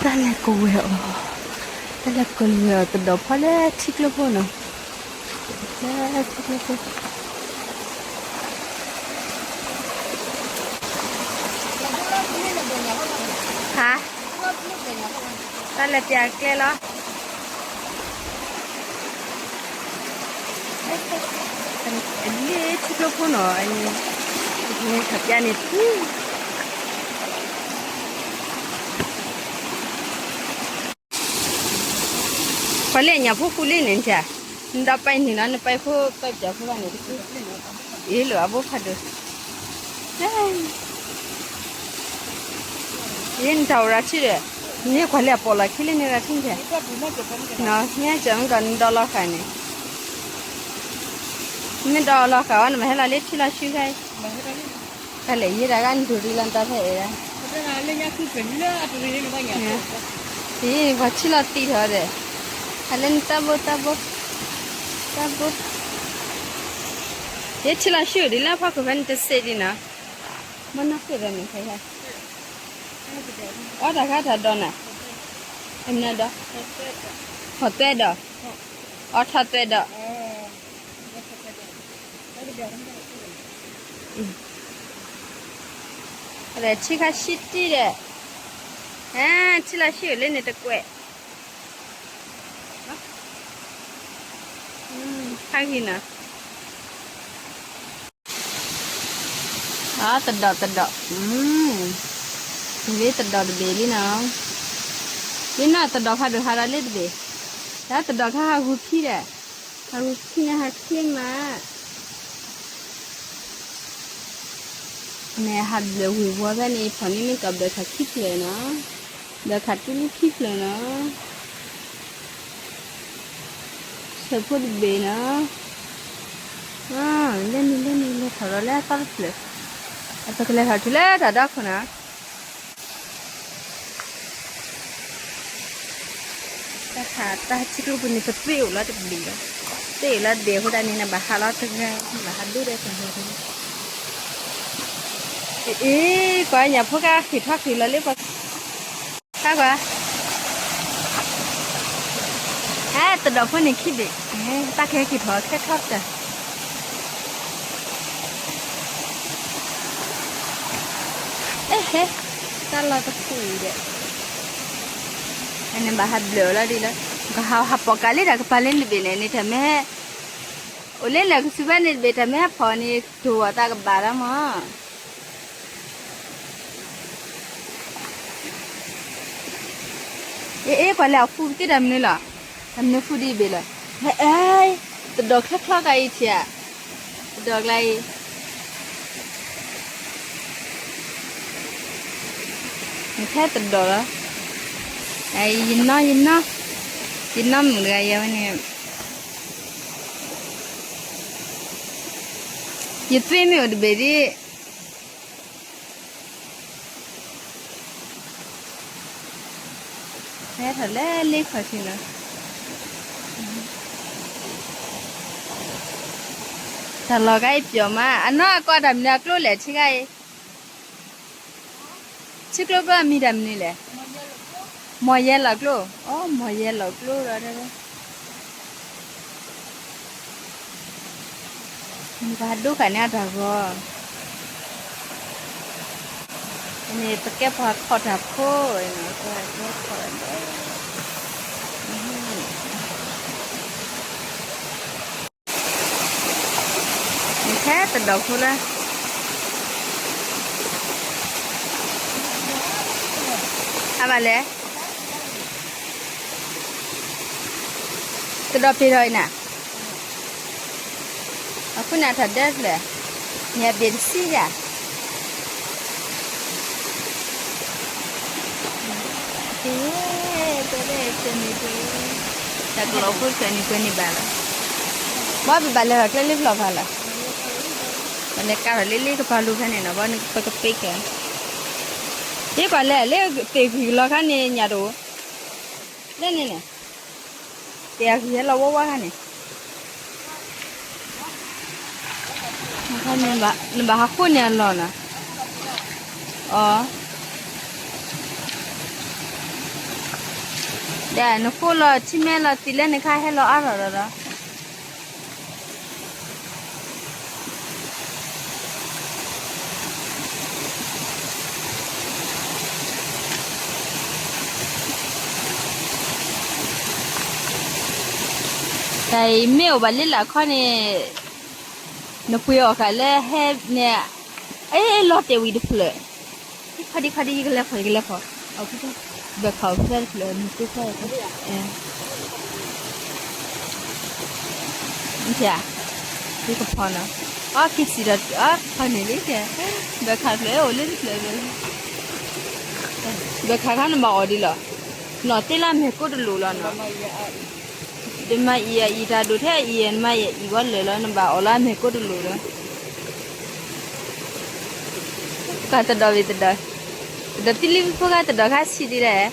တၢ်လဲၤကဝဲၤအီၤ, တၢ်လဲၤကဝဲၤအီၤ တဒီးဖီၣ်လၢထံကျိဖိနီၤ, လၢထံကျိဖိ, ဟါ, တၢ်လဲၤပျးကျဲလီၤ. လၢထံကျိဖိနီၤ, ခးပျါန့ၣ်, ပှၤလၢညၣ်ဖိဃူလံန့ၣ်, နဒီးပာ်န့ၣ်နီၤ, နပာ်ဖိပာ်ပျးဖိဘၣ်န့ၣ်တက့ၢ်, အ့ၣ်လိာ်အဘိဖးဒိၣ်, ယနတၢ်အိၣ်ရၤထံဒီး, န့ၢ်ကွၢ်လၢအပိာ်လီၤခံလၢန့ၣ်ရၤထံန့ၣ်, နဟဲကၢၤမ့ၢ်ကီးနဒီလီၤဃာ်န့ၣ်, မ့ၢ်ဒီလီၤဃာ်ဝဲ နမ့ၢ်ဟဲလီၤလၢထံလီၤဆှုခဲအံၤ, တၢ်လဲၤယံၤတၢ်ဂၤနဒိးရံလီၤနတၢ်ဖဲအဲၣ်ဒၣ် ပှၤထံလီၤသံထီၣ်ဒီး, ဟဲလၢနတၢ်ဘိတၢ်ဘိ, တၢ်ဘိ, ယထံလီၤဆှုဒ်လၢဖီခိၣ်ဖဲန့ၣ်တစဲးဒံးနီၤ, မ့ၢ်နီၢ်ဃ့ဒီးန့ၣ်ခဲ, အီၣ်တၢ်ခါတၢ်ဒီးနၤ, အမနၤဒီး, ဟီၣ်သွဲဒီး, အီၣ်ထီၣ်သွဲဒီး ထံခါဆံတံၢ်ဒီး, ထံလီၤဆှုလၢန့ၣ်တကွဲး, ဟးဂံၢ်နီၤ, တဒီးတဒီး, လၢတဒီးတဘ့ၣ်လံနီၤ, လၢနီၤတဒီးဖးဒိၣ်ဟးဒီးလၢတဘ့ၣ်, တၢ်တဒီးခါဟးဂူၤခံဒီး, ဟးဂူၤခံန့ၣ်ဟးချ့မး န့ၣ်ဟးဘျၢၣ်ဝ့ၢ်ဝီဖဲန့ၣ် ဖီၣ်န့ၢ်မ့ၢ်ကီးဘျၢၣ်ခးခံဖျၢၣ်နီၤ, ဘျၢၣ်ခးတူၢ်လံခံဖျၢၣ်နီၤ, ဆၢဖိတဘ့ၣ်နီၤ, လၢန့ၣ်လၢန့ၣ်လဲၤထီၣ်ဒီးလၢအသီတဖျၢၣ်, အပကလဲၤထီၣ်တုၤလၢတၢ်ဒီခိၣ်နီၤ တၢ်ခးတၢ်ထံကျိပူၤန့ၣ် ပသ့အိၣ်လီၤတဘ့ၣ်လီၤ, သ့အိၣ်လီၤတဘ့ၣ်အဃိဒၣ်န့ၣ် နဘၣ်ဟးလီၤတဂၤ, နဘၣ်ဟးဒိၣ်ဒီးတဂၤ, အ့ၣ် ကွၢ်ညၣ်ဖိကဃ့ၢ်ထီၣ်ဃ့ၢ်လီၤလၢပှၤ, ကွၢ်, ဟဲတဒီးဖိန့ၣ်ခံဘ့ၣ်, တၢ်ကဟဲက့ၤထီၣ်ခဲထီၣ်တၢ် အဲဟဲ, တၢ်လီၢ်တခိၣ်အံၤဒီး, အန့ၣ်ဘၣ်ဟးဘျၢၣ်အီၤလီၤဒ်လီၤ, ကဟးဟးပိာ်ကးလၢတၢ်ကပၤလၢနတဘ့ၣ်န့ၣ် နတမ့ၢ်ဟဲ, အိၣ်လၢနကစူၤဖဲန့ၣ်တဘ့ၣ် တမ့ၢ်ဟဲဖီၣ်န့ၣ် တိၢ်အီၤသးကဘၣ်လီၤမး အ့ၣ် အ့ၣ် ကွၢ်လဲၣ် အဃူကသ့တၢ်မနုၤလီၤ, တၢ်မနုၤဃူဒ်အံၤဘ့ၣ်လီၤ, ဟဲ အဲ တဒီးချီချီကါအံၤထံၣ်ဧါ, တဒီးကျါအံၤ, နထဲတဒီးလီၤ, ယနီၢ် ယနီၢ်, ယနီၢ်မုၣ်တဂၤယဲဝဲန့ၣ်, ယသွံၣ်မ့ၢ်အိၣ်တဘ့ၣ်ဒ် ဟဲထီၣ်လၢလ့ခီၣ်ထံးလီၤ, တၢ်လီၢ်ဂၤအံၤပျီမး, အနီၢ်အကီၢ်တၢ်မနုၤအကျိလဲၣ် ထံဂၤအံၤ, ထံကျိကျိအမံၤတၢ်မနုၤလဲၣ်, မီၢ်ယဲလီၤကျိ, အိ မီၢ်ယဲလီၤကျိဒီး ပှၤဒိဃာ်န့ၢ်အတၢ်ဂီၤ, န့ၣ် ပကဲပှၤခီၣ်တၢ်ဖိ, ပှၤခီၣ်, နထဲတဒီးဖိလၢ, အဘၣ်လဲၣ် တဒီးပ့ၤထီၣ်အံၤနၤ, အဃိန့ၣ်အတၢ်ဒဲဖျၢၣ်, န့ၣ်အဘ့ၣ်တဆံယၤ, တၢ်ကလီၤဖိတဖျၢၣ်န့ၣ် ကွဲးန့ၢ်ဘၣ်လီၤ, ဘၣ်ပဘၣ်လဲၤထီၣ်ကျဲလၢပျီဖးလီၤ, ပလဲၤကါထီၣ်လၢလ့ကပၤလူၤဖဲန့ၣ်နီၤ, ဘၣ်န့ၣ်ပကပ့ၤကဲ, ယကွၢ်လဲၣ် လၢသ့ၣ်ဂံၢ်လီၤခါန့ၣ် ညၣ်တအိၣ်, လၢန့ၣ်န့ၣ် တ့ၢ်အဂံၢ်ဟဲလီၤဝါဝါခါန့ၣ်, နဘၣ်ဟးဃိန့ၢ်အလီၢ်နီၤ, အီ နဃိလီၤထံမဲလီၤသံးလဲၣ် နခါဟဲလီၤအါထီၣ်ဒီးဒီး တၢ်အံၤမ့ၢ်အိၣ်ဘၣ်လၢလာ်ခီန့ၣ် နပှ့ၤအီၣ်ဃာ်လၢဟဲန့ၣ် အ့ၣ်လီၤတဲာ်ဝံၤတဖျၢၣ် ခီဒံခီဒံ ယကလဲၤဖီၣ် ယကလဲၤဖီၣ် အ ဘၣ်ခးအီၤဖဲတဖျၢၣ် နကွၢ်ဖဲ ယကဖီၣ်နီၤ အီ က့ၤစံးဒီး အီ ဖီၣ်န့ၣ်လံ ဘၣ်ခးဖျၢၣ်အိၣ်လၢတဖျၢၣ် ဘၣ်ခးခါနဘၣ်အီၣ်ဒ်လီၤ နီၢ်တ့လၢမဲာ်ကိးတလိာ်လီၤနီၤ တမၤအံၤအံၤတၢ်ဒိၣ်ထဲအံၤ နမၤအံၤဝဲလၢာ်လီၤ နဘၣ်အီၣ်လၢအမဲာ်ကိးတလိာ်လီၤ ကတဒီးဝံၤတဒီး တဒီးသံလံဖိခါတဒီးခါဆံးဒ်လဲၣ်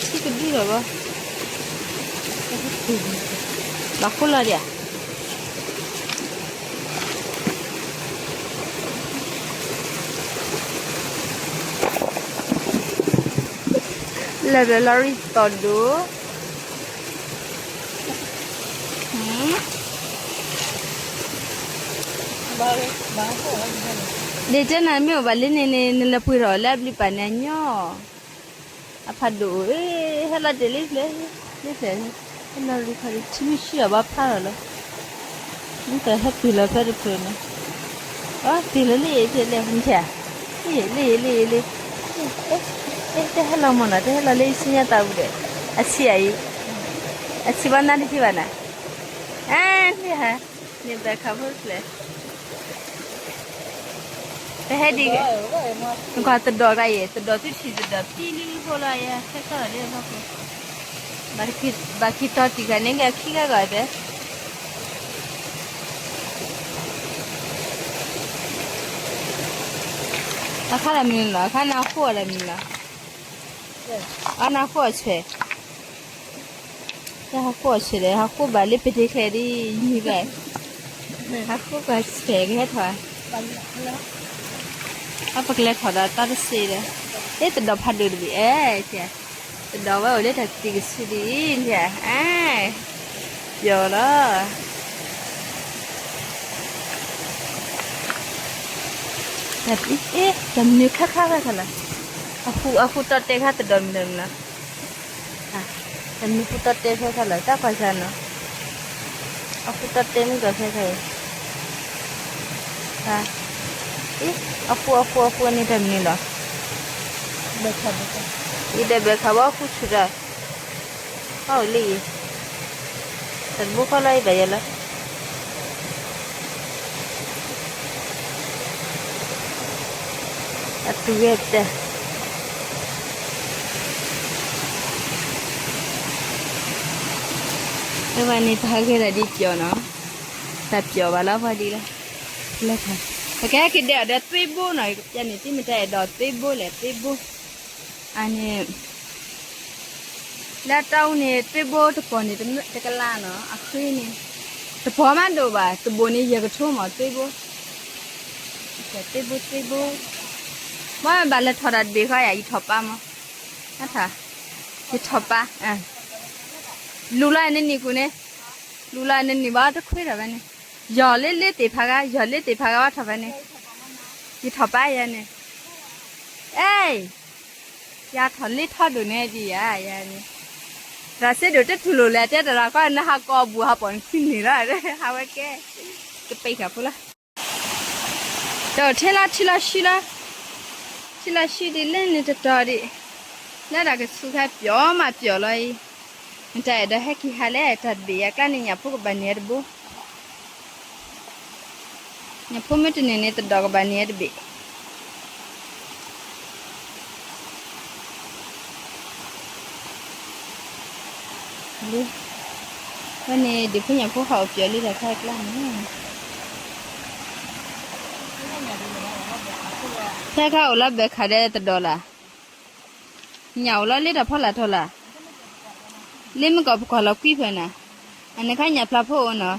ဆံးကဒုလီၤဘၣ် ဘၣ်ဃိလီၤဒံးဧါ လၢဘျီလီၤရံၣ်သီၣ်ဒိၣ် ဒ်တဲနၤမ့ၢ်အိၣ်ဘၣ်လၢန့ၣ်န့ၣ် နလဲၤပှ့ၤထီၣ်လၢအဘျုးပာ်န့ၣ်အညီ အဖးဒိၣ်ဧၢ ဟဲလီၤတဲာ်လံဖျဲၣ် လံဖျဲၣ် ဟဲလီၤရံၣ်ခီဒံး ထံမ့ၢ်ဆံးအီၤဘၣ်ဖးထီၣ်လီၤ မ့ၢ်တဟဲပှ့ၤလီၤဖဲတဖျၢၣ်န့ၣ် အီ တ့ၢ်လၢလံ တ့ၢ်လၢ မ့ၢ်ထဲ လံ လံ လံ လံ တဟဲလီၤမ့ၢ်နီၤ တဟဲလီၤလၢအံၤဆူညါသးပူၤဒီး အဆံးအံၤ အဆံးဘၣ်နၤတဆံးဘၣ်နၤ အၢ လံဟါ န့ၣ်ဘၣ်ခးဖိတဖျၢၣ် ပဟဲဒ် နကွၢ်တဒီးတၢ်အံၤ တဒီးသုထံၣ်တဒီး ပံလံဖိလီၤယဲ ဆဲးကီၢ်လၢအဖီခိၣ် ဘၣ်က့ၤတီတံၢ်ဂၤန့ၣ် ကခံဂၤဂီၢ်တဲ အခါလၢမနုၤလီၤ အခါနၤဃိအီၤလၢမနုၤလီၤ အနၤဃိအီၤဆဲး တၢ်ဟးဃိအီၤဆဲးဒီး ဟးဃိဘၣ်လၢပတဲချဲဒ် ယံၤဘၣ် ဟးဃိကွၢ်ဆဲးကဟဲထီၣ် အပကလဲၤထီၣ်ဒီးတၢ်တစ့ဒီး လၢတဒီးဖးဒိၣ်တဘ့ၣ်အဲ တဒီးဝဲအိၣ်လၢတၢ်တံၢ်ကဆူဒ်အံၤ အဲ ပျီၤလီၤ တၢ် တၢ်မနုၤခါခါခါခါလီၤ အဃူ အဃူတီတဲခါတဒီးမနုၤမနုၤ တၢ်မနုၤဃူတီတဲဖဲခါလီၤ တၢ်ကွၢ်စၢ်နီၤ အဃူတီတဲမုၢ်ကီၢ်ဖဲခါအံၤ အဃူ အဃူ အဃူန့ၣ်တၢ်မနုၤလီၤ အံၤဒီးဘၢခးဘၣ်ဃူဆူၣ်တၢ် အအိၣ်လၢအံၤ တၢ်တဘိခီလီၤအံၤဘၣ်ယဲလီၤ အတူၢ်ဝဲတဲ အဝဲန့ၣ်ပဟးဂဲၤတၢ်ဒ်ပျီၤနီၤ တၢ်ပျီၤဘၣ်လီၤပှၤဒ်လီၤ လၢခါ ပကဟဲက့ၤဒဲးအီၤဒီးသွ့ဘိနီၤ ပျဲန့ၣ် တမ့ၢ်တၢ်အဲၣ်ဒိးသွ့ဘိလဲၣ် သွ့ဘိ အန့ၣ် လၢတၢ်အူန့ၣ် သွ့ဘိတပီၤန့ၣ် တကလးနီၤ အဃ့န့ၣ် တပီၤမးဒိၣ်ဘၣ် တဘိန့ၣ်ယဲၢ်ကထိမး သွ့ဘိ သွ့ဘိ သွ့ဘိ မ့ၢ်ဘၣ်လဲၤထီၣ်တၢ်တဘ့ၣ်ဃီယၤ ယထီၣ်ပာ်မး နထီၣ် ယထီၣ်ပာ် လူၤလၢနနံၣ်ကူၣ်န့ၣ် လူၤလၢနနံၣ်ဘၣ်တခွ့ထီၣ်ဖဲန့ၣ် ယီၤလၢလၢသ့ၣ်ဖးဂၤ ယီၤလၢသ့ၣ်ဖးဂၤဘၣ်ထီၣ်ဖဲန့ၣ် ယထီၣ်ပာ်ယၤန့ၣ် အဲ ယၤထီၣ်လၢထီဒိၣ်န့ၣ်ဒ်ယၤ ယၤန့ၣ် သရၣ်စ့ဒိၣ်တထူၣ်လိာ်လဲၣ် တဲတရၣ်ကီ နဟးကိးအဘူးဟးပိာ်နခွံန့ၣ်လီၤ ဟးဝဲကဲ ကပ့ၤဃာ်ဖိလီၤ ဒီးထဲလီၤထံလီၤဆှံလီၤ ထံလီၤဆှံဒ်လဲၣ်န့ၣ်တတီၤဒံး လၢတၢ်ကဆူးခါပျီၤမးပျီၤလီၤအံၤ နတၢ်အဲၣ်ဒိးဟဲက့ၤဟးလဲၣ် တၢ်တဘ့ၣ်ယၤကျါန့ၣ် ညၣ်ဖိကဘၣ်န့ၢ်တဘိ ညၣ်ဖိမ့ၢ်တန့ၢ်န့ၣ် တဒီးကဘၣ်န့ၢ်တဘ့ၣ် လံ ဝဲန့ၣ် ဒုးဖုညၣ်ဖိဟးအိၣ်ပျီၤလံတၢ်ခါအကျါန့ၣ် ဖဲခါအိၣ်လၢဘဲခးဒီးတဒီးလၢ် ညၣ်အိၣ်လီၤလၢတၢ်ဖီလာ်ထီလာ် လၢမ့ၢ်ကီၢ်ပကွၢ်လီၤကွံဖဲနၤ အန့ၣ်ခါညၣ်ဖျါဖိအိၣ်နီၤ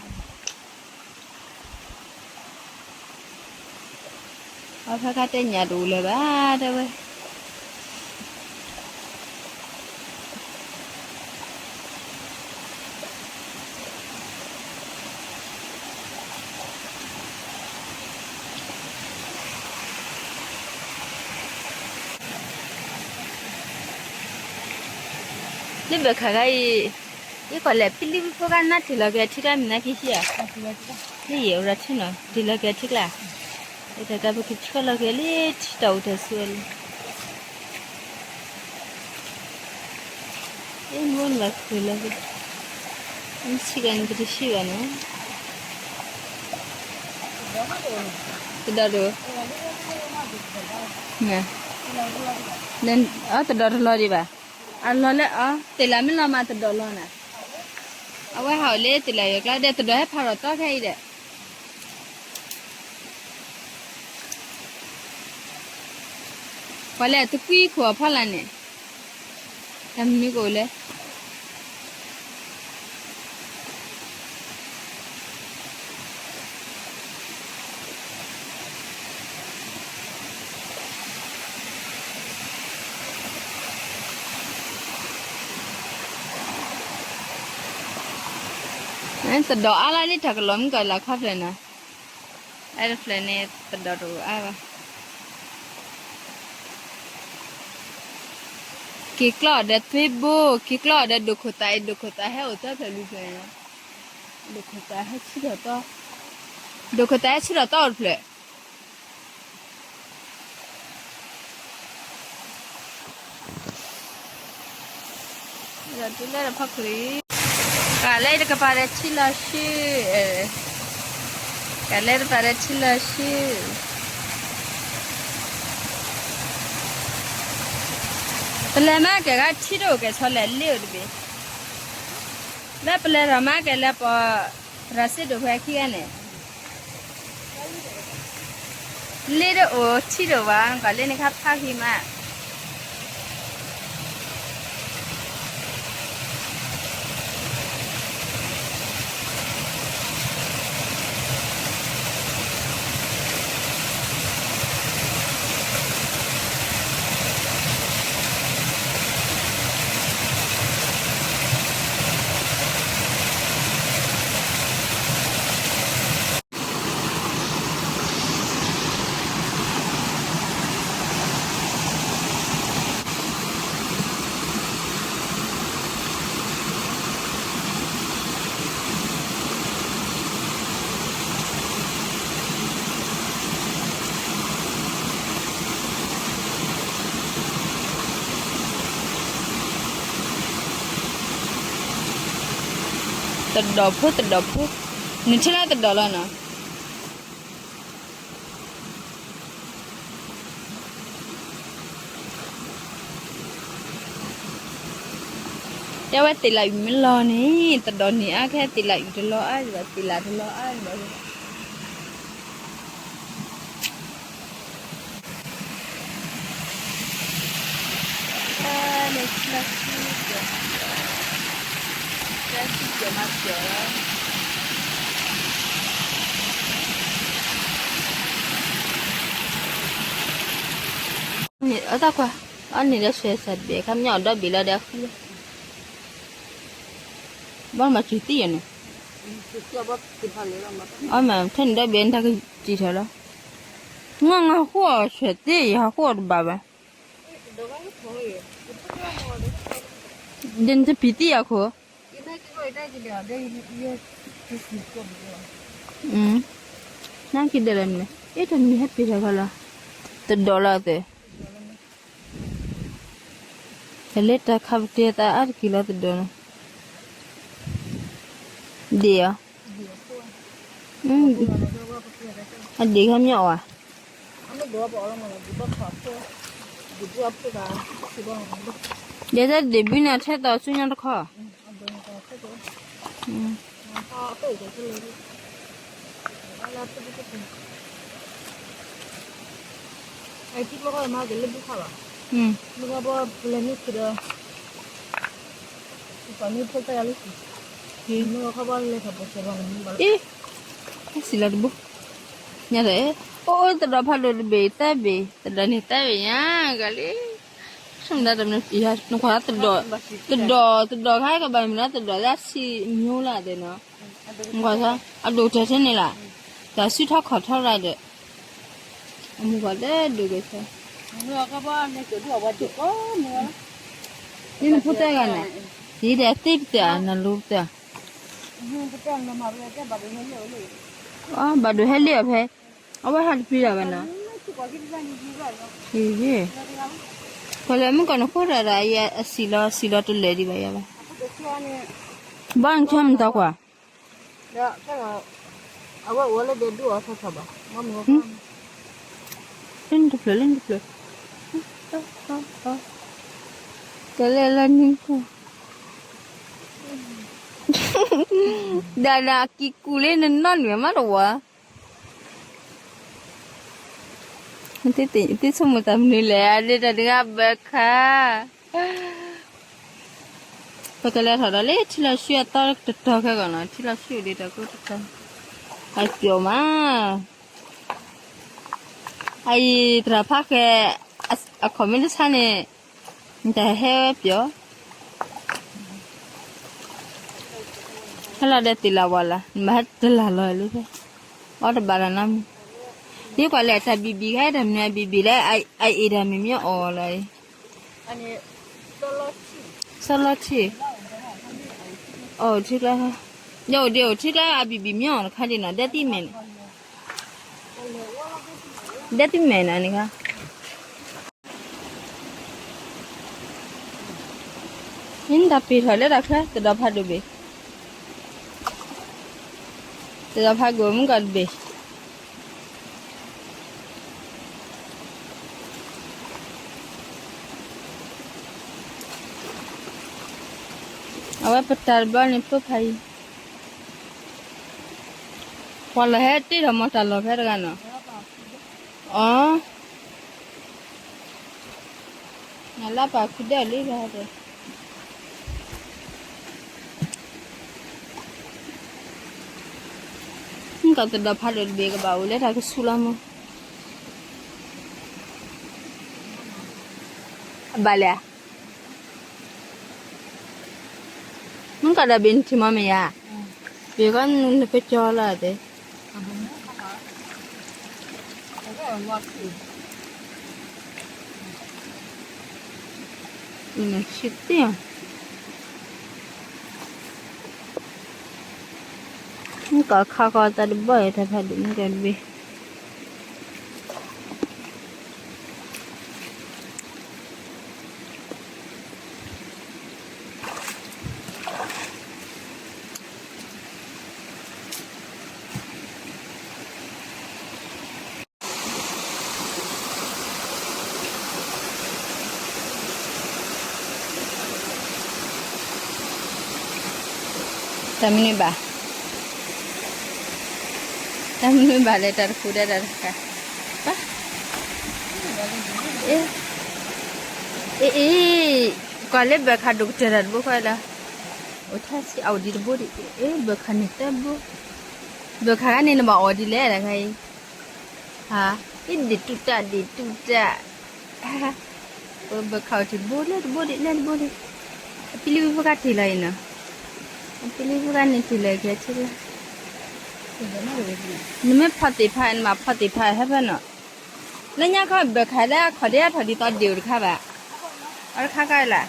အဖဲခါတဲညၣ်တအိၣ်လၢၤဘၣ် တဲဝဲ လၢဘၢခါခါအံၤ, ယကီးလဲၤဖံလံဖိခါနၢ်တ့ၢ်လီၤက့ၤအထံကျါ မ့ၢ်နၢ်က့ၤဟံၣ်ဧါ, လၢယအိၣ်ဒီးထံနီၤ တ့ၢ်လီၤက့ၤအထံကျါ, တၢ်တၢ်ပကထၢလီၤက့ၤလၢထံတီၢ်အိၣ်တၢ်ဆူလံ, အ့ၣ် မ့ၢ်နဘၣ်ခုၣ်လီၤက့ၤ, မ့ၢ်ဆံးကန့ၣ် ပတဆံးဘၣ်န့ၣ်, တဒီးတအိၣ်, တဒီးတလီၤဒံးဘၣ်, အလီၤလၢအီၤ တ့ၢ်လၢမ့ၢ်လီၤမးတဒီးလီၤနၤ, အဝဲဟးအိၣ်လၢတ့ၢ်လၢယိၤကျါဒီး တဒီးဟဲဖးထီၣ်တီခဲအံၤဒီး ပှၤလဲၤတကွံခိၣ်အဖီလာ်န့ၣ်, တၢ်မနုၤကအိၣ်လဲၣ်, တဒီးအါလၢလံ တၢ်ကလီၤမုၢ်ကီၢ်လၢခီဖျၢၣ်နီၤ, အဲၣ်တဖျၢၣ်န့ၣ် တဒီးတအိၣ်အါဘၣ်. က့ၤကျီၢ်ဒီးသွ့ဘိ, က့ၤကျီၢ်ဒီးဒိၣ်ခိၣ်သးအံၤ, ဒိၣ်ခိၣ်သးဟဲအိၣ်သၢဖျၢၣ်လွံၢ်ဖျၢၣ်န့ၣ်, ဒိၣ်ခိၣ်သးဟဲဆူၣ်ထီၣ်သီ, ဒိၣ်ခိၣ်သးဟဲဆူၣ်ထီၣ်သီအိၣ်တဖျၢၣ် ဒီးတုၤလၢဖီခိၣ်လံ, ကလဲၤတကပၤဒီးထံလီၤဆူ, ကလဲၤတကပၤဒီးထံလီၤဆူ, ပလဲၤမၤကဲၤဂၤထံတအိၣ်ကဲၤဆီလဲၣ် လ့အိၣ်တဘ့ၣ်, လၢပလဲၤထီၣ်မၤကဲၤလၢပှၤ သရၣ်စ့ဒိၣ်ဖဲခံဂၤန့ၣ် လ့တအိၣ်ထံတအိၣ်ဘၣ်, ကီးလ့န့ၣ်ခါဖးဃံမး. တဒီးဖိ တဒီးဖိ, နထံၣ်လၢတဒီးလီၤနီၤ. တဲဝဲတ့ၢ်လၢအုၣ်မ့ၢ်လီၤန့ၣ် တဒီးန့ၢ်အါ ခဲတ့ၢ်လၢအုၣ်တလီၤအါဘၣ် တ့ၢ်လၢတလီၤအါဘၣ်. အတၢ်ခွါ, အန့ၣ်ဒီးဆွဲစးတဘ့ၣ် ခါမညီအီၤဒီဘ့ၣ်လီၤဒီးဃု, ဘၣ်မၤစူၤသံယၤန့ၣ်, အမၤထဲန့ၣ်ဒီဘ့ၣ်နတၢ်ကစံးထီၣ်လီၤ, ငါငါဟီၣ်ခိၣ်အီၤဆွဲသ့ ယဟီၣ်ခိၣ်အီၤတဘၣ်ဘၣ်, ဒီးနတပံၤသံယၤခိၣ် နက့ၤဒဲးလီၤန့ၣ်, အ့ၣ် တၢ်မံၤဟဲပ့ၤထီၣ်ခီလီၤ, တဒီးလီၤသ့, တၢ်လၢတၢ်ခးပတဲသးအါတက့ၢ်လီၤတဒီးန့ၣ်, ဒ့ၣ်အီၤ, အဒ့ၣ်ခီမညီအီၤဧါ, ဒ့ၣ်တၢ်ဒ့ၣ်ဘုန့ၣ် အထဲသိးဆူညါတခီ အ့ၣ်, စံးလီၤတဘိ, ညါဒီး, အိၣ်အိၣ်တဒီးဖးဒိၣ်တဘ့ၣ်သၢဘ့ၣ် တဒီးန့ၢ်သၢဘ့ၣ်ညါဂၤလံ, ဆိမိၣ်ဒၣ်တမ့ၢ်, နကွၢ်, တဒီး, တဒီးခါကဘၣ်မ့ၢ်နီၤ တဒီးလၢဆံးမံၤလၢသ့ၣ်နီၤ, နကွၢ်, အဒိၣ်တၢ်ထဲန့ၣ်လီၤ, တၢ်စုထီၣ်ခီၣ်ထီၣ်ရၣ်ဒီး, အမုၢ်ဂီၤလၢဒိၣ်ကဲဆၢ, န့ၣ်နဖိသၢဂၤန့ၣ် ယံၤဒီးသ့ၣ်ပတၢ်နလူပတၢ်, အဘၣ်ဒိးဟဲလ့ၣ်အီၤဖဲ, အဝဲဟးတပျံၤတၢ်ဘၣ်နီၤ, ယံၤ, ပှၤလၢမုၣ်ကီၢ်နခိၣ်တၢ်ဒီး အစံးလီၤစံးလီၤတလၢာ်ဒံးဘၣ်ယၤဘၣ်, ဘၣ်နဆၢမတၤကွၢ် လၢနတဖျၢၣ်လၢနတဖျၢၣ်, ကလဲၤလၢနံၤခိၣ်, ဒီးနကံၢ်ကူၣ်လၢနနီၢ်နွံမးတဝီ, သ့ၣ်ဆိကမိၣ်သးမနုၤလဲၣ်, အဒ့တၢ်တဂၤဘၢခါ ပကလဲၤထီၣ်ဒီးလၢထံလီၤဆှံအသီတတီၤခဲဂီၢ်နီၤ, ထံလီၤဆှံအိၣ်ဒံးတၢ်ကိးတတီၤ, အပျီၣ်မး, အအံၤသရၣ်ဖးဃဲ အခီၣ်မ့ၢ်တဆါန့ၣ်, နတၢ်ဟဲဝဲပျီၣ်, ဟဲလီၤဒီးသ့ၣ်လၢဝဲလၢ နမ့ၢ်ဟဲတလၢ်လီၤလၢဖဲ, အီတဘၣ်လၢနီတမံၤ, ယကွၢ်လၢတၢ်ဘံၣ်ဘံၣ်ခဲ တၢ်မနုၤအဘံၣ်ဘံၣ်လၢ အအံၤတၢ်မ့ၢ်မ့ၢ်အီၣ်လီၤအံၤ စီလီထံ, အိၣ်ထံကျါ, ယအိၣ်ဒံးအိၣ်ထံကျါ အဘံၣ်ဘံၣ်မ့ၢ်အီၣ်တခါဒံးနီၤ, ဒဲသံမဲာ်န့ၣ်, ဒဲသံမဲာ်နီၤန့ၣ်ခါ, နတၢ်ပ့ၤထီၣ်လၢတၢ်ချၢ တဒီဖးဒိၣ်ဘ့ၣ်, တဒီဖးကိၣ်မုၣ်ကီၢ်တဘ့ၣ် အဝဲပတၢ်တဘျီန့ၣ် ပၢဖးအံၤ, ပှၤလီၤဟဲတ့ၢ်ထီၣ်မီၤတၢ်လီၢ်ဖဲတဂၤနီၤ, အီ, နလၢပာ်ခုဒဲးလံဖဲ, မုၣ်ကီၢ်တဒီဖးဒိၣ်တဘ့ၣ်ကဘၣ်အိၣ်လၢတၢ်ကဆူးလီၤမး, အဘၣ်လဲၣ် မုၣ်ကီၢ်ဒီးဘ့ၣ်နထံၣ်မီၤမ့ၢ်ယါ, ဘ့ၣ်ကီနကကၠီလီၤတဲ, နဆံသ့ၣ်, မုၣ်ကီၢ်ခါဃီတၢ်တဘီၣ်အံၤ တၢ်ဖးဒိၣ်မုၣ်ကီၢ်တဘ့ၣ် တၢ်မနုၤဘၣ်, တၢ်မနုၤဘၣ်လဲၣ် တၢ်တဃူဒဲးတၢ်တဃာ်, အ့ အ့ ကွၢ်လၢဘၢခးဒိၣ်ကတၢၢ်တၢ်တဘိခွါလၢ, အိၣ်ထါဆံးအအိၣ်ဒံးတဘိဒံး, အ့ ဘၢခးန့ၣ်သၢဘိ, ဘၢခးန့ၣ်နဘၣ်အီၣ်ဒ်လဲၣ်တခါအံၤ, အ့ ဒ့ၣ်တူၢ်တၢ် ဒ့ၣ်တူၢ်တၢ် ပဘၢခးအီၤတဘိလၢတဘိဒံး လၢတဘိဒံး, အပံလံဝံဖိကါတ့ၢ်လီၤအံၤနီၤ, အပံလံဝံဖိကါန့ၣ်တ့ၢ်လီၤကဲဆ့လၢ, နမ့ၢ်ဖီၣ်သ့ၣ်ဖး နဘၣ်ဖီၣ်သ့ၣ်ဖးဟဲဖဲနီၤ, လၢညါခီဘၢခးလၢအခီၣ်ဒ့အထီၣ်ဒ်သိးဒ့ၣ်အိၣ်တခါဘၣ်, အီတခါခါလၢ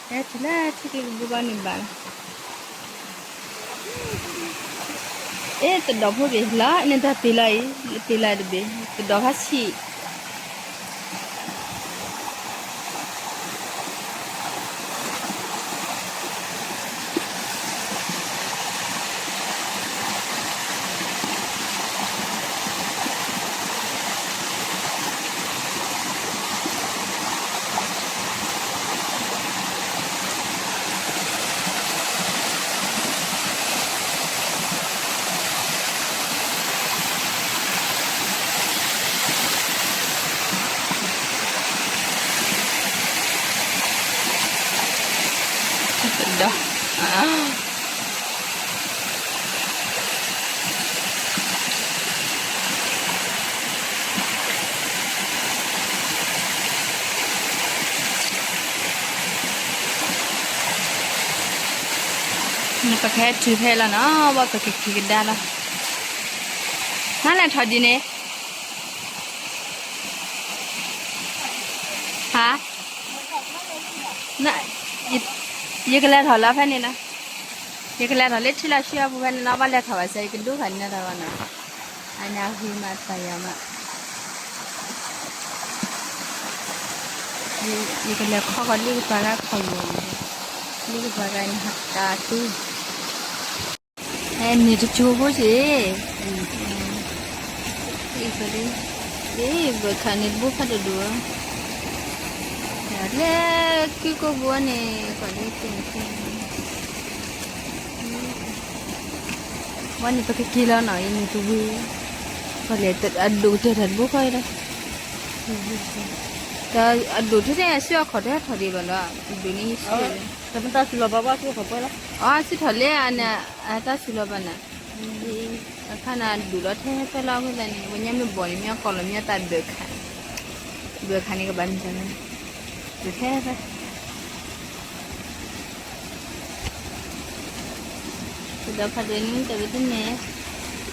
ဟဲတုၤလၢထံကျိကဘိဘီန့ၣ်ဘၣ်လီၤ, အ့ သဒီၣ်ဖိဘ့ၣ်လီၤ နတၢ်တ့ၢ်လီၤအံၤ တ့ၢ်လီၤတဘ့ၣ် သဒီၣ်ဖးဆံး ဒီး နပကဟဲတုၤဖဲလီၤနီၤ ဘၣ်ပကက့ၤကဒါလီၤ, နလဲၤထီၣ်ဒ်န့ၣ်, ဟါ, န, ယ ယကလဲၤထီၣ်လၢဖဲန့ၣ်နီၤ, ယကလဲၤထီၣ်လၢထံလီၢ်ဆှံအပူၤဖဲန့ၣ်နီၤ, ဘၣ်လဲၤထီၣ်ဘၣ်စဲး ယကဒိခါန့ၣ်တၢ်ဘၣ်နီၤ, အန့ၣ်အဂ့ၤမးသးယၤမး, ယကလဲၤခီကီၢ်လံကပၤဂၤခီၣ်ယိာ်, လံကပၤဂၤန့ၣ်တၢ်သူ ဟဲန့ၣ်တကၠိဖိစ့ၢ်, အံၤ ဘၢခါန့ၣ်တဘိဖးဒိၣ်ဒိၣ်ဧၢ, လၢကုကိၢ်ဖိန့ၣ်ကီၢ်လံသ့ၣ်န့ၣ်, ဝဲန့ၣ်ပကက့ၤလီၤနီၤ အံၤန့ၣ်တဝံၤ, ပလဲၤအဒိၣ်ကတၢၢ်တၢ်တဘိခီဒီး, တၢ်အဒိၣ်ထဲထဲအစုအခီၣ်တဟဲထီၣ်ဒံးဘၣ်နီၤ, အဒိၣ်န့ၣ်ယစု, တၢ်မ့ၢ်တၢ်စူၤလီၤဘၣ်ဘၣ်စူၤခီၣ်ပှဲၤလီၤ, အစုထီၣ်လၢအန့ၣ်, အတၢ်စူၤလီၤဘၣ်န့ၣ်, အခါန့ၣ်ဒိၣ်လီၤထဲဖဲလီၤအဃိသတးန့ၣ် ပညါမ့ၢ်ဘီၣ်န့ၣ် မ့ၢ်အကီၢ်လီၤမ့ၢ်အတၢ်ဘၢၣ်ခါ, ဘၢၣ်ခါန့ၣ်ကဘၣ်မ့ၢ်တၢ်လီၤ, ဒိၣ်ထဲဖဲ တဒီဖးဒိၣ်န့ၣ် တဝံၤတန့ၢ်,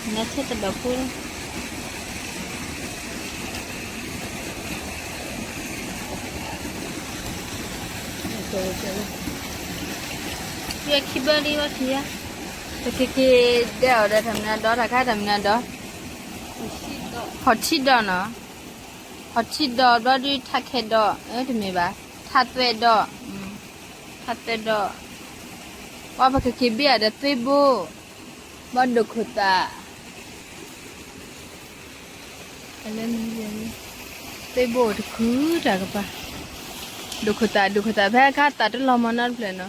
နဆဲတဒီဖိလီၤ, ယခံဘၢလံဝဲခံယါ, ပကက့ၤဒဲးအီၤဒီးတၢ်မနုၤဒီး တၢ်ခါတၢ်မနုၤဒီး, ဟီၣ်ထံဒီးနီၤ, ဟီၣ်ထံဒီးဘျီဒုးထးခဲဒီး, တမ့ၢ်ဘၣ်, ထးသွဲဒီး, ထးသွဲဒီး, ပှၤပကက့ၤဘ့ၣ်အီၤဒီးသွ့ဘိ, ဘၣ်ဒိၣ်ခိၣ်သး သွ့ဘိတခုတၢ်ကပၤ, ဒိၣ်ခိၣ်သး ဒိၣ်ခိၣ်သး ဖဲအခါသးတလီၤမၢ်နီတဖျၢၣ်နီၤ,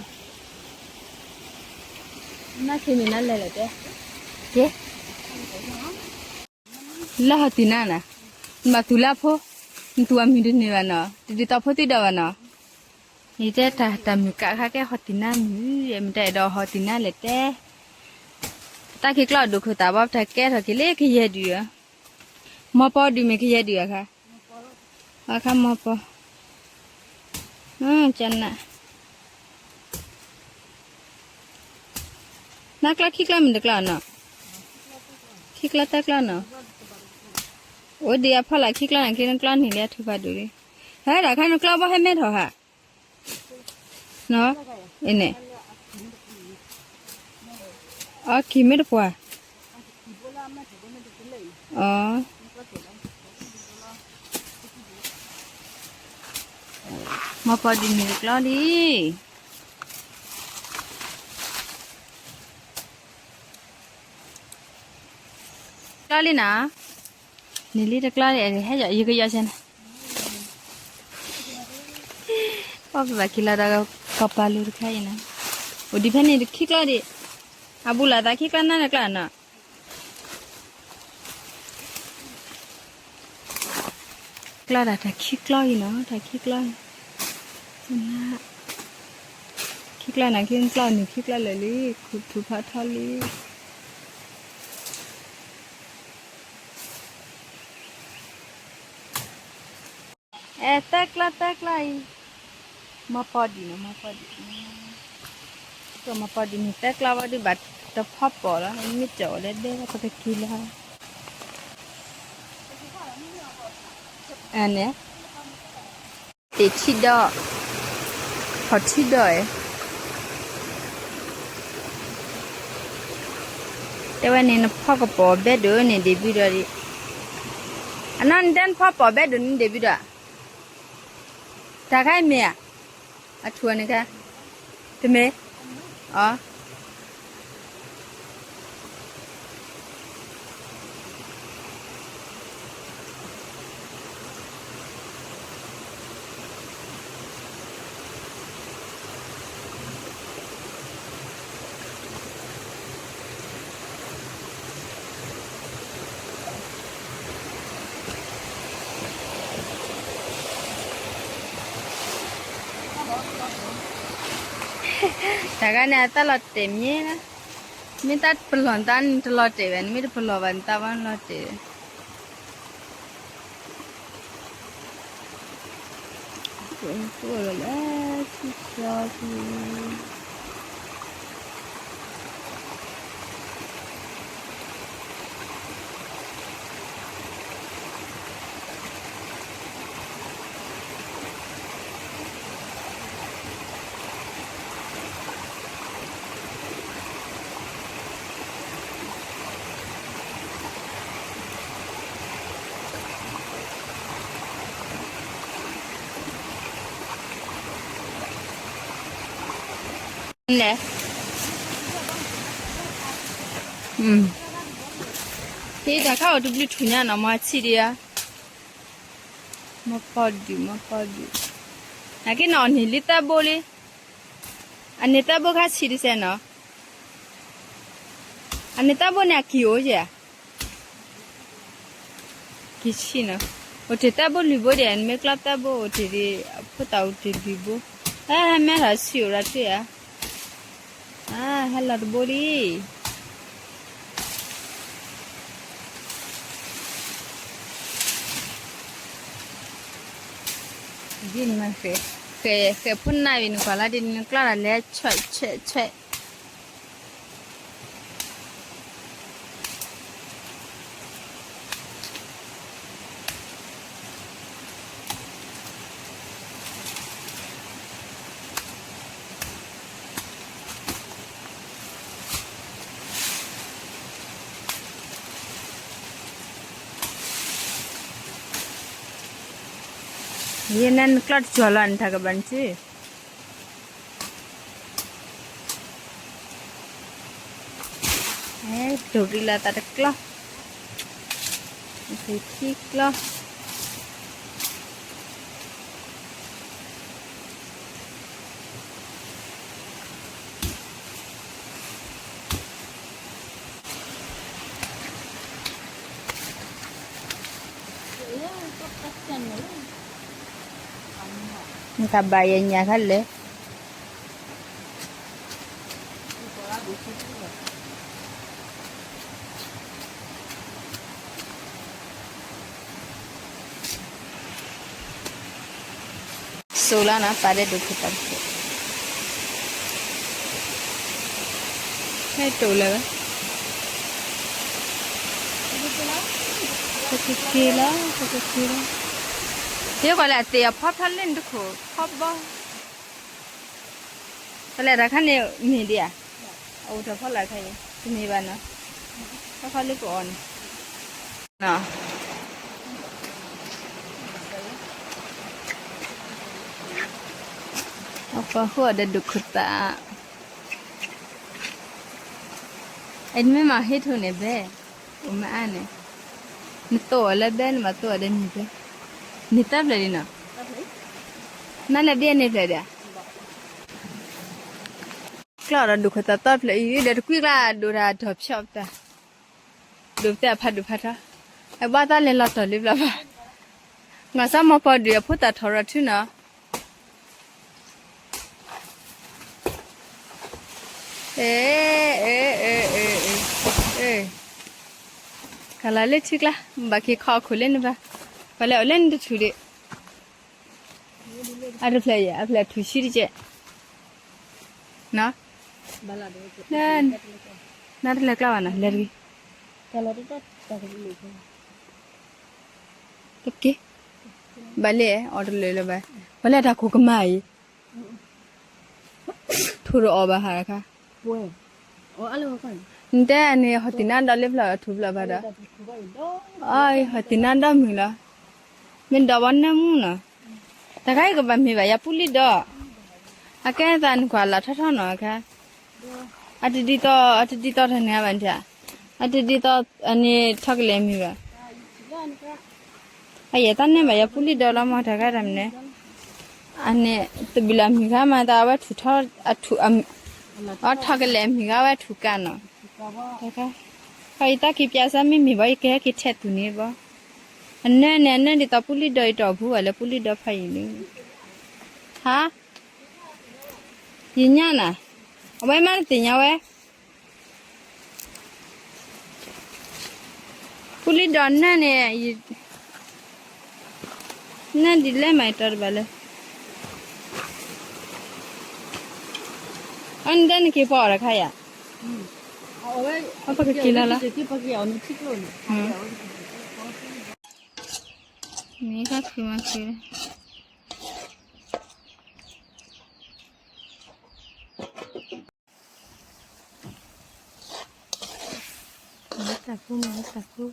နၢ်ခံမံၤနၢ်လဲၤလဲၣ်တဲ, က့, လၢဟီၣ်တံၢ်နါနၤ, နဘၣ်သူၣ်လၢအဖိ, နသူၣ်အမုၢ်တန့ၢ်ဘၣ်နီၤ, တဒ်သိးဖိသံဒီးဘၣ်နီၤ, ယတဲတၢ်တၢ်မုၢ်ကးခါကဲဟီၣ်တံၢ်နါမုၢ်, မ့ၢ်တၢ်အဲၣ်ဒိးဟီၣ်တံၢ်နါလဲၣ်တဲ တၢ်ခံကျီၢ်ဒိၣ်ခိၣ်သးဘၣ်ပတၢ်ကဲထီၣ်က့ၤလၢကယဲၢ်ဒုးဧါ, မီပီဒုးမ့ၢ်ကယဲၢ်ဒုးအခါ, အခါမီပီ, ကနၣ်, နၢ်ကျီၢ်ခံကျီၢ်မ့ၢ်တကျီၢ်နီၤ, ခံကျီၢ်သၢကျီၢ်နီၤ, အိၣ်ဒံးအဖီလာ်ခံကျီၢ်န့ၣ် က့နကျီၢ်န့ၣ်လၢအထူၣ်ဖးဒိၣ်လံ, ဟဲဒၣ်ခါနကျီၢ်ဘၣ်ဟဲမဲထီၣ်ဟး နီၤ, အန့ၣ်, အကံၢ်မ့ၢ်တပှၢ်, အ, မီပီဒ်န့ၣ်တကျီၢ်လံ, ကျီၢ်လံနီၤ, န့ၣ်လံတကျီၢ်လံ ဟဲယီၤ ယကယီၤဆဲန့ၣ် ပှၤပဘၣ်က့ၤလီၤဒီးကပၤလိၤတခါအံၤနီၤ, အိၣ်ဒံးဖဲန့ၣ်တခံကျီၢ်ဒံး, အဘူးလီၤသးခံကျီၢ်နၢ်န့ၣ်ကျီၢ်နီၤ, ကျီၢ်ဒၣ်တၢ်ခံကျီၢ်အံၤနီၤ, တၢ်ခံကျီၢ်အံၤ, ခံကျီၢ်န့ၣ် ခံကျီၢ်န့ၣ် ခံကျီၢ်လၢာ်လံ, ခူၣ်ထူၣ်ဖးထီလံ အဲ သၢကျီၢ်သၢကျီၢ်အံၤ, မီပီဒံးနီၤ မီပီဒံး, မီပီဒံးန့ၣ် သၢကျီၢ်ဝဲဒုးဘၣ်တဖီပိာ်လီၤ, မ့ၢ်ကၠီၣ်ဝဲလၢဒဲလီၤ ပကက့ၤလီၤ, အန့ၣ် တ့ၢ်ထံဒီး, ဖီၣ်ထံဒီး, တဲဝဲန့ၣ် နဖီကပိာ်ဘဲဒိၣ်န့ၣ် ဒ့ၣ်ဘုဒီး, အနီၢ်နတဲနဖီပိာ်ဘဲဒိၣ်န့ၣ် ဒ့ၣ်ဘုဒီး, တၢ်ခါအံၤမ့ၢ်ဧါ, အထူၣ်န့ၣ်ခါ, တမ့ၢ်, အ တၢ်ဂၤန့ၣ် အတၢ်လီၤတဲာ်မ့ၢ်လၢ, မ့ၢ်တၢ်ပလီၢ်နတၢ်န့ၣ်တလီၤတဲာ်ဘၣ်, နမ့ၢ်တပလီၢ်ဘၣ်နတၢ်ဘၣ်လီၤတဲာ် လၢထံကၠီပူၤ တၢ် လဲၣ်, တၢ်ခါအိၣ်တဘျုးထူၣ်ညါနီၤ မၤဆံးဒံးဧါ, မၤပီဒုၣ် မၤပီဒုၣ်, နာ်က့နီၤ အန့ၣ်လံသၢဘိလံ, အန့ၣ်သၢဘိခါဆံးတစဲးနီၤ, အန့ၣ်သၢဘိန့ၣ် အကံၢ်အိၣ်ဧါ ကံၢ်ဆံးနီၤ, အိၣ်တ့ၢ်သၢဘိလွံၢ်ဘိဒံး နမ့ၢ်ကျီသၢဘိအိၣ်တ့ၢ်ဒံး အဖိသၣ်အိၣ်တ့ၢ်လွံၢ်ဘိ, ဟဲမ့ၢ်ထီၣ်ဆံးအိၣ်ဒီးထွံၣ်ဧါ, ဟဲလီၤတဘိလံ. ဒ်န့ၣ်မ့ၢ် ဃဲၤဖိနၢ်ဝံၤ နကွၢ်လီၤဒ်န့ၣ် နကျီတၢ်လဲၤဆွဲးဆွဲးဆွဲး ယဲန့ၣ်နကျီတကၠီၤလီၤ နတၢ်ကဘၣ်နစု ဒိၣ်ကံလၢသးတကျီ, ခံကျီ နကဘၣ်ယညၣ်ခါလဲၣ်. စိၤလီၤနီၤ ပာ်ဒဲဒိၣ်ခိၣ်သၣ်တခိၣ်, ဟဲတိၣ်လၢၤဝဲ, ပကက့ၤလီၤ ပကက့ၤလီၤ, ယကွၢ်လၢအသ့ၣ်အဖီဖျါလၢနတခိၣ်ဖီဘီ ပလဲၤတၢ်ခါန့ၣ်မ့ၢ်ဒံးဧါ, အအိၣ်တၢ်ဖီလာ်ခါအံၤ တမ့ၢ်ဘၣ်နီၤ, ဖီဖီလၢပအီၣ်န့ၣ်, အပှၤဃိအီၤဒီးဒိၣ်ခိၣ်သၣ်, အဲ နမ့ၢ်မၤဟ့ၣ်ထူန့ၣ်ဘဲ, အိၣ်မ့ၢ်အါန့ၣ်, နသိအီၤလၢဘဲ နမၤသိအီၤဒီးန့ၣ်ဘဲ, န့ၢ်သၢဖျၢၣ်ဒံးနီၤ, နလဲၤဘဲန့ၢ်ဖျၢၣ်ဒံးဧါ. ကျီဒီးဒိၣ်ခိၣ်သၣ်သၢဖျၢၣ်အံၤ ဒီးတကွံကျါဒိၣ်တၢ်ထီၣ်ဖျီပတၢ်, ဒိၣ်ပတဲအဖးဒိၣ်ဖးထီ, အဘၣ်သးလဲၤလီၤတီၢ်လံဘျီဘၣ်, မၤစၢ်မၤပီဒုၣ်အဖိသၣ်ထီၣ်ရီၤထုနီၤ. အဲ အဲ အဲ အဲ ကလၤလၢထံကျါ, ဘၣ်က့ၤခီအခိၣ်လၢနဘၣ်, ပှၤလဲၤအိၣ်လၢနတထူၣ်ဒံး, အတဖျၢၣ်ယဲ အဖျၢၣ်ထူၣ်ဆံတကဲး, နတလဲၤကျီဘၣ်နီၤ လဲၤတဂ့ၤ, တက့ၢ်, ဘၣ်လဲၣ် အီၤတလၢာ်လၢၤဘၣ်, ပှၤလဲၤတၢ်ခိၣ်ကမၣ်အံၤ ထူၣ်တအီၣ်ဘၣ်ဟးတခါ, နတဲန့ၣ် ဟီၣ်တံၢ်နါဒီးလၢဖျၢၣ်ထူၣ်ဖျၢၣ်ဘၣ်ဒီး, အဟီၣ်တံၢ်နါဒီမုၢ်လီၤ, မ့ၢ်ဒီးဘီနၢမူနီၤ, တခါအံၤကဘၣ်မ့ၢ်ဘၣ်ယၤပူလံဒီး, အကဲသးနကွၢ်လၢထီထီနီၤအခါ, အတဒ်သိး အတဒ်သိးတၢ်န့ၣ်ဘၣ်န့ၣ်, အတဒ်သိး အန့ၣ်ထီကလဲာ်မုၢ်ဘၣ် အယဲၢ်တၢ်န့ၢ်ဘၣ်ယၤပူလံဒီးလီၤမ့ၢ်တၢ်ဂၤတၢ်မနုၤ, အန့ၣ် တဘျုးလၢ်မုၢ်ဂၤမး တၢ်အဝဲထူၣ်ထီ အထူၣ် အထီကလဲာ်မုၢ်ဂၤဝဲထူၣ်ကးနီၤ, တၢ်ခါ, ခီအံၤတၢ်က့ၤပၠးစၢ်မ့မ့ၢ်ဘၣ် ယကဟဲက့ၤထဲးသူၣ်န့ၣ်ဘၣ်, အနၢန့ၣ် အနၢဒ်သိးပူလံဒီး ယတအီၣ်ဘူးဘၣ်လၢပူလံဒီးဖးယံာ်လံ, ဟါ, ယညါနၤ, အဝဲမးတသ့ၣ်ညါဝဲ ပူလံဒီးနၢန့ၣ်, နၢဒ်လဲၣ်မးတီတဘၣ်လၢ, အနဒၢနက့ၤပှၤအီၣ်တခါယၤ, ပကက့ၤလီၤလီၤ, မ့ၢ်ခါခုမၤခု မၤတၢ်ကူ မၤတၢ်ကူ